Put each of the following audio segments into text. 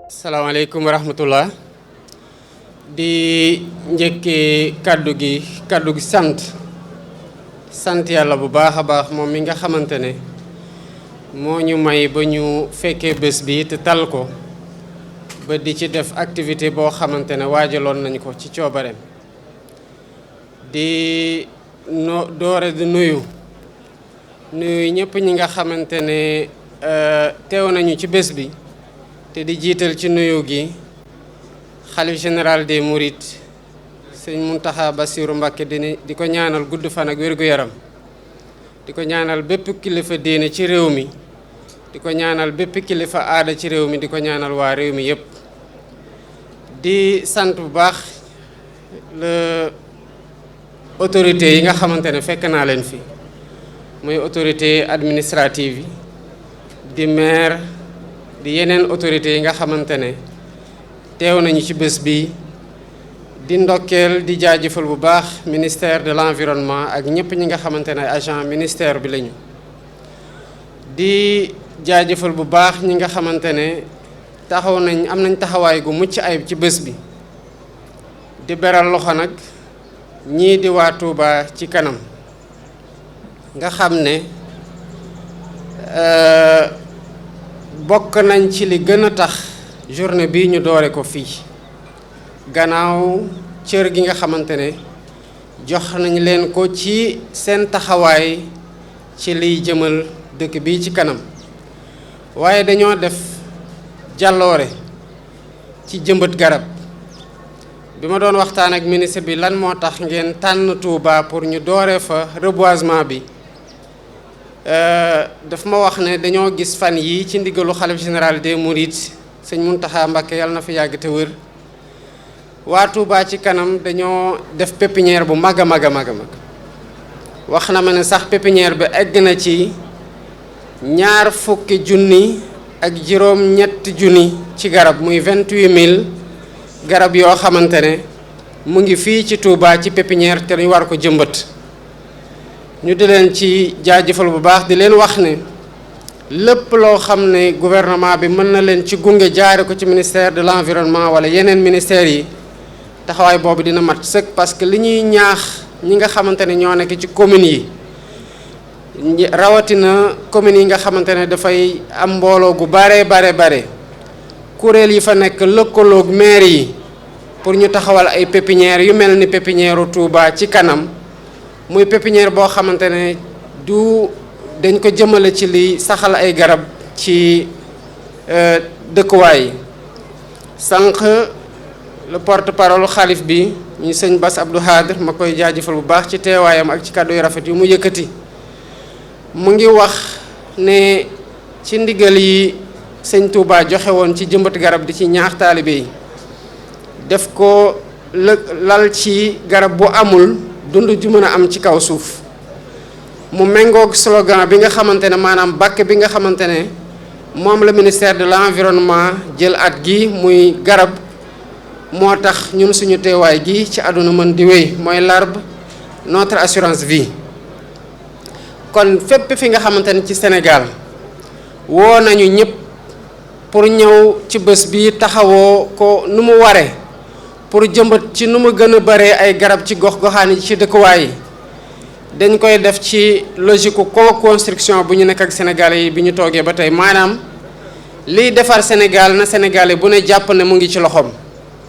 salaamaaleykum wa rahmatullah di njëkkee kaddu gi sant yàlla bu baax a baax moom mi nga xamante ne moo ñu may ba ñu fekkee bés bi te tal ko ba di ci def activité boo xamante ne waajaloon nañ ko ci coobareem di doore di nuyu ñëpp ñi nga xamante ne teew nañu ci bés bi te di jiital ci nuyu gi xalif général des Mourides sëñ Muntaxa Basiru Mbàkke di ko ñaanal gudd fan ak wér-gu-yaram di ko ñaanal bépp kilifa diine ci réew mi di ko ñaanal bépp kilifa aada ci réew mi di ko ñaanal waa réew mi yépp di sant bu baax le autorité yi nga xamante ne fekk naa leen fi muy autorité administrative yi di maire di yeneen autorités yi nga xamante ne teew nañu ci bés bi di ndokkeel di jaajëfal bu baax ministère de l'environnement ak ñëpp ñi nga xamante ne agent ministère bi lañu di jaajëfal bu baax ñi nga xamante ne am nañ taxawaay gu mucc ayib ci bés bi di beral loxo nag ñii di waa Touba ci kanam nga xam ne bokk nañ ci li gën a tax journée bii ñu doore ko fii gannaaw cër gi nga xamante ne jox nañ leen ko ci seen taxawaay ci liy jëmal dëkk bii ci kanam waaye dañoo def jàlloore ci jëmbat garab bi ma doon waxtaan ak ministre bi lan moo tax ngeen tànn Touba pour ñu doore fa reboisement bi daf ma wax ne dañoo gis fan yi ci ndigalu xalif général des Mourides sëñ Muntaxa Mbàkke yàlla na fi yàgg te wër waa Touba ci kanam dañoo def pépinière bu mag a mag wax na ma ne sax pépinière bi egg na ci 20 junni ak juróom-ñetti junni ci garab muy 28000 garab yoo xamante ne mu ngi fii ci Touba ci pépinière te ñu war ko jëmbat ñu di leen ci jaajëfal bu baax di leen wax ne lépp loo xam ne gouvernement bi mën na leen ci gunge jaare ko ci ministère de l'environnement wala yeneen ministères yi taxawaay boobu dina mat sëkk parce que li ñuy ñaax ñi nga xamante ne ñoo nekk ci communes yi rawatina communes yi nga xamante ne dafay am mbooloo gu bare kuréel yi fa nekk lëkkaloog maire yi pour ñu taxawal ay pépinières yu mel ni pépinière Touba ci kanam muy pépinière boo xamante ne dañ ko jëmale ci li saxal ay garab ci dëkkuwaay yi sànq le porte-parole xalif bi ñu sëñ Bass Abdou Khadre ma koy jaajëfal bu baax ci teewaayam ak ci kàddu yu rafet yu mu yëkkati mu ngi wax ne ci ndigal yi sëñ Touba joxe woon ci jëmbat garab di ci ñaax taalibe yi def ko lal ci garab bu amul dund ju mën a am ci kaw suuf mu méngoog slogan bi nga xamante ne maanaam bàkk bi nga xamante ne moom la ministère de l'environnement jël at gi muy garab moo tax ñun suñu teewaay gi ci àdduna mën di wéy mooy l'arbre notre assurance vie kon fépp fi nga xamante ne ci Sénégal woo nañu ñëpp pour ñëw ci bés bi taxawoo ko nu mu waree pour jëmbat ci nu mu gën a baree ay garab ci gox-goxaan yi ci dëkkuwaay yi dañ koy def ci logique co-construction bu ñu nekk ak Sénégalais yi bi ñu toogee ba tey maanaam liy defar Sénégal na Sénégalais bu ne jàpp ne mu ngi ci loxoom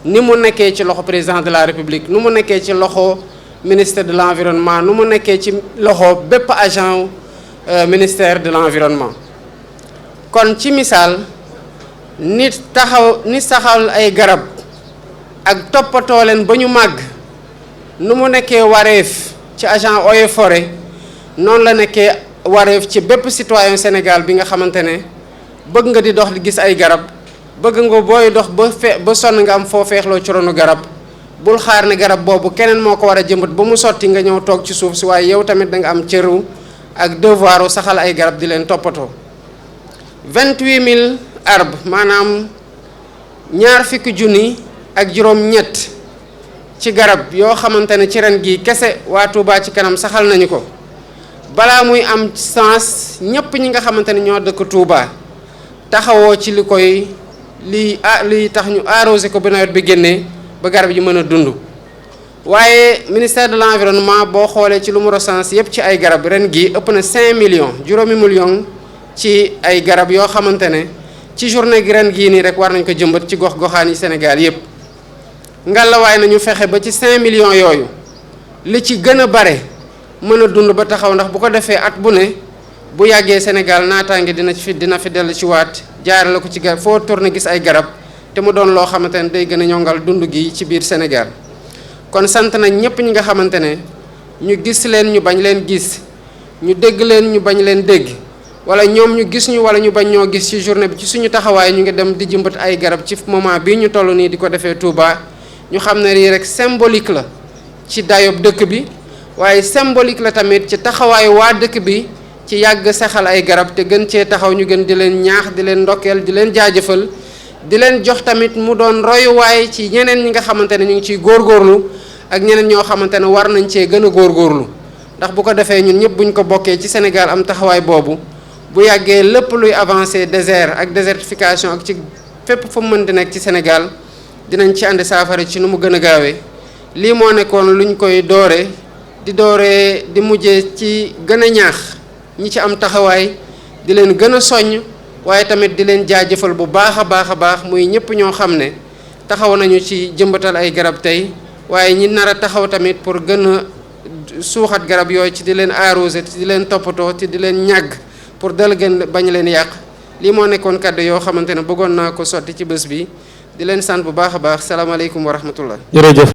ni mu nekkee ci loxo président de la République nu mu nekkee ci loxo ministère de l'environnement nu mu nekkee ci loxo bépp agent ministère de l'environnement kon ci misaal ni saxal ay garab ak toppatoo leen ba ñu màgg nu mu nekkee wareef ci agent eaux et forêt noonu la nekkee wareef ci bépp citoyen Sénégal bi nga xamante ne bëgg nga di dox di gis ay garab bëgg nga booy dox ba sonn nga am foo feexloo ci ronu garab bul xaar ne garab boobu keneen moo ko war a jëmbat ba mu sotti nga ñëw toog ci suuf si waaye yow tamit da nga am cëru ak devoiru saxal ay garab di leen toppatoo 28000 arbres maanaam 20 junni ak juróom-ñett ci garab yoo xamante ne ci ren gi kese waa Touba ci kanam saxal nañu ko balaa muy am sens ñëpp ñi nga xamante ne ñoo dëkk Touba taxawoo ci li tax ñu arrosé ko ba nawet bi génnee ba garab yi mën a dund. waaye ministère de l'environnement boo xoolee ci lu mu recensé yëpp ci ay garab ren gi ëpp na 5 millions juróomi millions ci ay garab yoo xamante ne ci journée gi ren gii nii rek war nañ ko jëmbat ci gox-goxaan yi Sénégal yëpp. ngallaawaay nañu fexe ba ci 5 millions yooyu li ci gën a bare mën a dund ba taxaw, ndax bu ko defee at bu ne bu yàggee Sénégal naataange dina fi dellu ci waat jaarale ko ci garab foo tourné gis ay garab te mu doon loo xamante ne day gën a ñongal dund gi ci biir Sénégal. kon sant nañ ñëpp ñi nga xamante ne ñu gis leen ñu bañ leen gis, ñu dégg leen ñu bañ leen dégg, wala ñoom ñu gis ñu wala ñu bañ ñoo gis ci journée bi ci suñu taxawaay ñu ngi dem di jëmbat ay garab ci moment bii ñu toll nii di ko defee Touba. ñu xam ne lii rek symbolique la ci dayob dëkk bi, waaye symbolique la tamit ci taxawaayu waa dëkk bi ci yàgg saxal ay garab te gën cee taxaw. ñu gën di leen ñaax, di leen ndokkeel, di leen jaajëfal, di leen jox tamit mu doon royuwaay ci ñeneen ñi nga xamante ne ñu ngi ciy góorgóorlu ak ñeneen ñoo xamante ne war nañ cee gën a góorgóorlu. ndax bu ko defee ñun ñëpp buñ ko bokkee ci Sénégal am taxawaay boobu, bu yàggee lépp luy avancé désert ak désertification ak ci fépp fu mu mën di nekk ci Sénégal dinañ ci ànd saafara ci nu mu gën a gaawee. lii moo nekkoon luñ koy dooree di mujjee ci gën a ñaax ñi ci am taxawaay, di leen gën a soññ, waaye tamit di leen jaajëfal bu baax a baax muy ñëpp ñoo xam ne taxaw nañu ci jëmbatal ay garab tey, waaye ñi nar a taxaw tamit pour gën a suuxat garab yooyu ci di leen arrosé, ci di leen toppatoo, ci di leen ñàgg pour dal gën bañ leen yàq. lii moo nekkoon kàddu yoo xamante ne bëggoon naa ko sotti ci bés bi. di leen sant bu baax a baax. salaamaaleykum wa rahmatullah. jërëjëf.